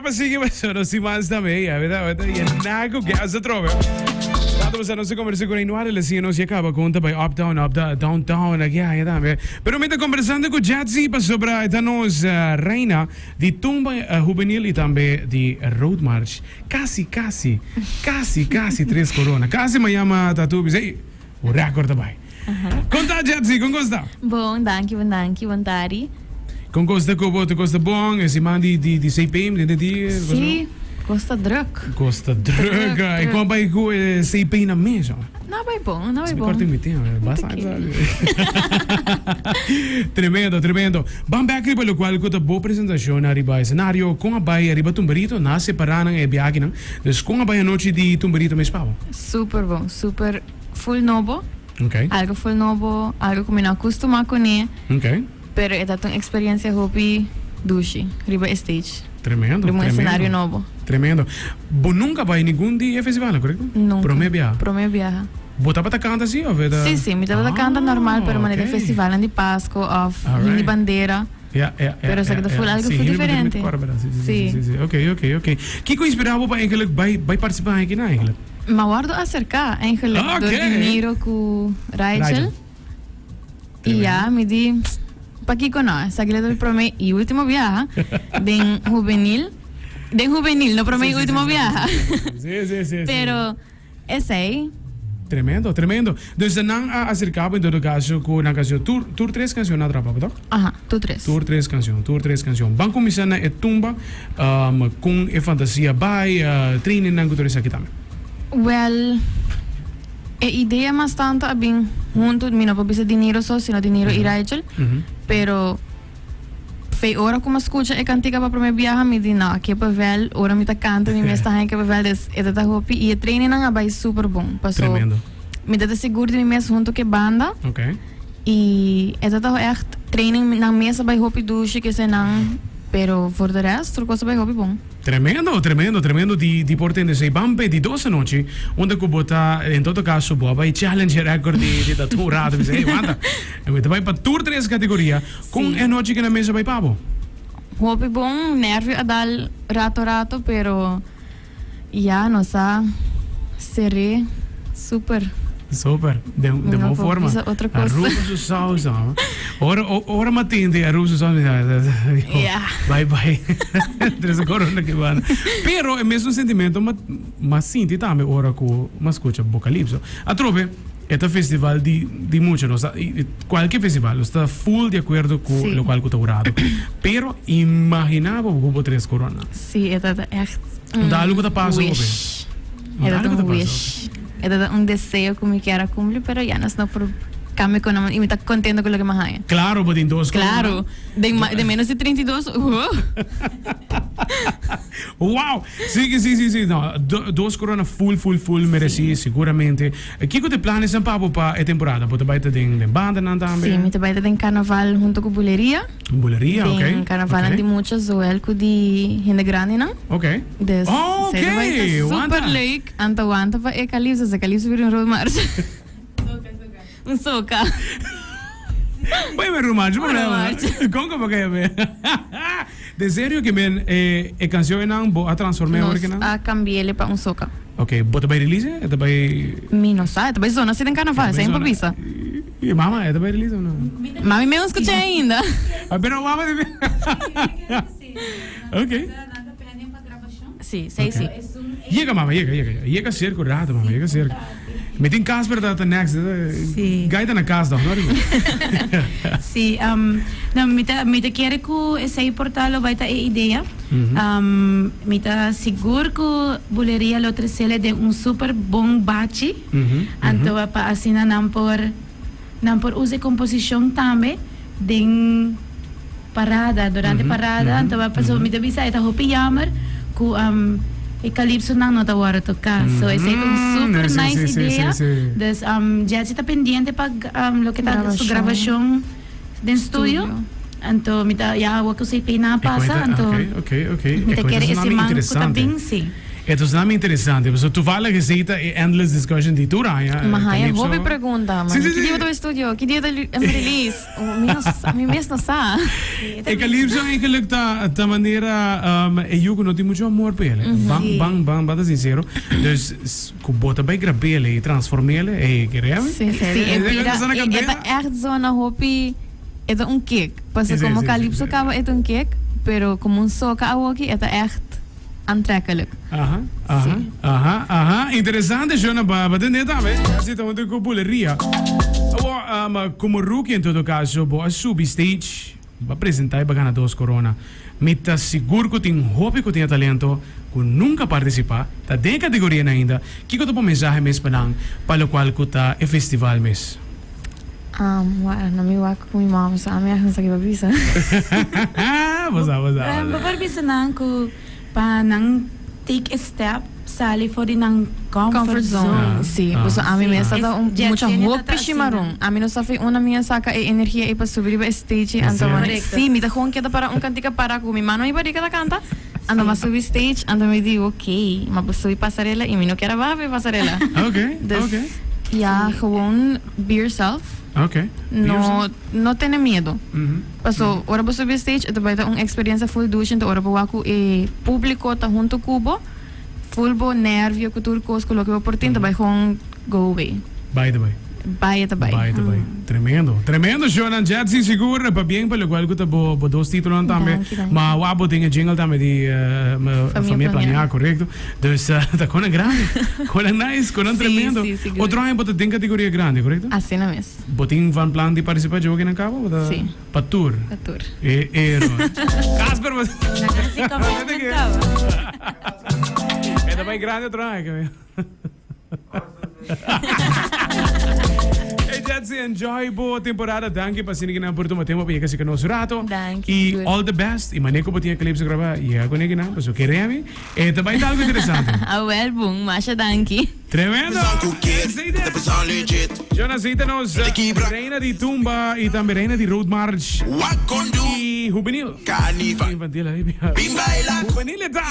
Pa sigui pasobra nos tin mas tambe ya beta beta yena ku gas atrobe. Rato pasa nos a conversa ku Reynoir el a siña nos ya caba con ta bai uptown up downtown aki aya tambe. Pero mi ta conversando ku Jetzy pasobra e ta nos reina di tumba hubenil y tambe di road march. Casi casi casi casi tres corona. Casi mi a yama Tatu bisa ey bo record ta bai. Kon ta Jetzy? Kon kos ta? Bon, danki, bon danki, bon tardi. Kon kos ta ku bo? Tur kos ta bon? E siman di di di CP mi ta entendí? Sí, kos ta druk. Kos ta druk. I kon bai ku e CP na mes? No bai bon, no bai bon. Mi kòrta mi tempo, basta. Tremendo, tremendo. Ban bèk riba lokual ku ta bo presentashon ariba esenario. Kon a bai ariba Tumberito? Nan a separá nan e biakinan. Dus kon a bai anochi di Tumberito mes pa bo? Super bon, super. Full nobo. Ok. Algo full nobo, algo ku mi no a kustumá kuné. Ok. Pero e ta un eksperensia hopi dushi riba e stage. Tremendo, Riba un tremendo. esenario nobo. Tremendo. Bo nunka bai ningun di e festivalnan, korekto? Nunka. Promé biaha? Promé biaha. Bo tabata kanta si òf e ta? Sí, sí, mi tabata kanta normal, pero manera den Ah, ok. festivalnan di Pasko òf Alright. Himno di Bandera. Ja, ja, ja, Pero esaki ja, ta full ja. algo Sí, full himno di Bandera mi diferente. ta kòrda, bèrdat? Sí, sí, Sí. sí, sí, sí. Ok, ok, ok. Kiko inspirá bo pa eigenlijk bai bai partisipá akinan eigenlijk? M'a wordo acerca eigenlijk Ok. door di Niro cu Rigel. Rigel. Y ya, mi di, pakico no? Esaki lo ta mi prome y ultimo biaha den hubenil. Den hubenil, no prome y Sí, sí, ultimo sí, sí, biaha. Sí, sí, sí, sí. Pero esey. Tremendo, tremendo. Dus nan a acerca bo en todo caso cu nan cancion. Tur, tur tres cancion nan a trapa bo, toch? Aha, tur tres. Tur tres cancion, tur tres cancion. Ban cuminsa na e tumba, um, con e fantasia bay, uh, trainingnan cu tur esaki tambe. Wel, e idea mas tanto a bin hunto, mi no por bisa di Niro so, sino di Niro y Rachel, pero fei ora cu mi a scucha e cantica pa prome biaha mi di no, aki e pavel, ora mi ta canta mi mes ta haña ki e pavel, des e ta ta hopi y e trainingnan a bay super bon, paso Tremendo. mi ta ta sigur di mi mes hunto cu e banda. Okay. Y e ta ta echt training nan mes a bay hopi dushi kese nan pero voor de rest tur cos a bay hopi bon. Tremendo, tremendo, tremendo di di por tende esey. Ban p'e di dos anochi unda cu bo ta en todo caso bo a bay challenge e record di di ta tur rato bisa hey wanta mi ta bay pa tur tres categoria con Sí. e anochi kina mes a bay pa bo? Hopi bon, nervio a dal rato rato pero. Ya nos a ser'é super. Super, de Mi de no bon por forma. bisa otro cos. Aruba su saus, no. Ora ora mi a tende Aruba su saus mi di Ya. Bai bai. Tres corona ke banda. Pero e mesun sentimento mi a sinti tambe ora ku mi a scucha Bocalypso. Atrobe e ta festival di di mucha nos ta cualke festival nos ta full di acuerdo cu Sí. locual cu ta hurado. Pero imagina bo cu bo tres corona. Sí, e ta echt un Un ta algo ku ta pasa hopi. wish. Un E ta ta algo ku un ta pasa wish. E ta un deseo ku mi kier a kumpli, pero ya nos no por kambia ku no i mi ta kontento ku loke mi a haña. Claro, bo tin dos corona. Claro, den ma den menos di 32, uh. Wow! Sí, sí, sí, sí. No, do, dos corona full, full, full mereci, seguramente. Kiko ta e planesnan pa bo pa e temporada? Bo ta bai ta den, den bandanan tambe? Sí, mi ta bai ta den carnaval hunto ku Buleria. Buleria, ok. Den carnavalnan ok. di mucha, zowel ku di hende grandinan. Ok. Dus, Oh, esei ta bai ta ok! super Wanta. leuk. Anto wanta pa e calypso, e calypso bira un road march. Un soca. Bai men road march, Un road march. Kon ku bo ka yam'é? Den serio ke men e e cancionnan bo a transform'é awor Nos kinan? a cambi'é pa un soca. Ok, bo ta bai release e? E ta bai. Mi no sa, e ta bai zona si den carnaval, E ta bai esei mi por zona. bisa. I mama, e ta bai release o no? Mami mes no scuch'é ainda. Ah, pero mama di. Ok. Sí, sei sí. Yega mama, yega, yega. Yega cerca un rato mama, yega cerca. Mi tin Casper ta ta next. Sí. Guy ta na cas toch, no? Sí, um, no, mi ta, mi ta kere ku esei por ta lo bai ta e idea. Um, mi ta sigur ku Buleria lo tresele den un super bon bachi. Anto pa asina nan por nan por usa e komposishon tambe den parada, durante parada. Anto pasobra mi ta bisa e ta hopi jammer ku e calypsonan no ta wòrdu toká. So esei ta un super nice idea. Dus Jetzy ta pendiente pa loke ta su grabashon den studio. Anto mi ta ya awor ku CP nan a pasa anto mi ta kere e siman ku ta bin si. E ta sona mi interesante, pasobra toevallig esey ta e endless discussion di tur aña. Ma haya Calypso. hopi pregunta, man. Sí, sí, Ki sí. dia bo ta bay studio? Ki dia ta release? Mi no sa, mi mes no sa. E Calypso eigenlijk ta ta manera e yu cu no tin mucho amor pa el. Ban ban ban ban ta sincero. Dus cu bo ta bay grab'el y transform'el, ey kere mi? Sí, sí, e bira, e ta echt zona hopi, e ta un kick. Pasobra como Calypso caba e ta un kick, pero como un soca awoki e ta echt aantrekkelijk. Aha, aha, aha, aha. Interesante, Shona, ba, ba tende tambe. Así ta hunto cu buleria. Awor, um, como rookie en todo caso, bo a subi stage, bo a presenta y bo a gana dos corona. Mi ta sigur cu tin hopi cu tin e talento cu nunca a participa, ta den e categorianan ainda. Kico ta bo mensahe mes pa nan pa locual cu ta e festival mes? Um, well, no mi wak ku mi mom, so ami echt no sa ki pa bisa. Bo sa, bo sa, bo sa. Bo por bisa nan ku pa nan take a step, sali for di nan comfort zone. Comfort zone, si. Paso ami mes ta ta un mucha hopi shimarun. Ami no sa fi unda mi a saka e energia ei pa subi riba e stage ei, anto si, mi ta gewoon keda para un kantika para ku mi mano riba rica ta kanta, anto mi a subi stage, anto mi di ok, mi a subi pasarela i mi no kier a baha for e pasarela. Dus, ya, gewoon. Be yourself. Ok. No, no tene miedo. Paso, ora bo subi stage, e ta bai ta un experiencia full dushi, enton ora bo wak ku e publico ta hunto ku bo, full bo nervio ku tur kos ku loke bo por tin ta bai gewoon go away. Bai ta bai. Bai e ta bai. Bai ta bai. Tremendo. Tremendo shownan Jetsi sigur pabien pa lokual ku ta bo bo dos titulonan tambe. Danki, danki. Ma wak bo tin e jingle tambe di Famia Planea, korekto. Dus ta konan grandi, konan nice, konan tremendo. Sí, sí, sigur. Otro aña bo ta den categoria grandi, correcto? Asina mes. Bo tin van plan di participa dje oki nan caba? Bo ta Sí. Pa tur? Pa tur. E ero. Casper, bo. Nan a hasi commitment caba. E ta bay grandi otro aña, ke. Hey Jetsi, enjoy bo temporada. Danki pa asina kinan por tuma tempo pa yega sika nos rato. Danki, Y sigur. all the best. Y mane ku bo tin e clips graba, yega ku nekinan, paso kere mi. E ta bai ta algo interesante. Awel bun, masha danki. Tremendo! Jonas, ei ta nos reina di tumba y tambe reina di road march y juvenil. Infantil, ay, juvenil e ta!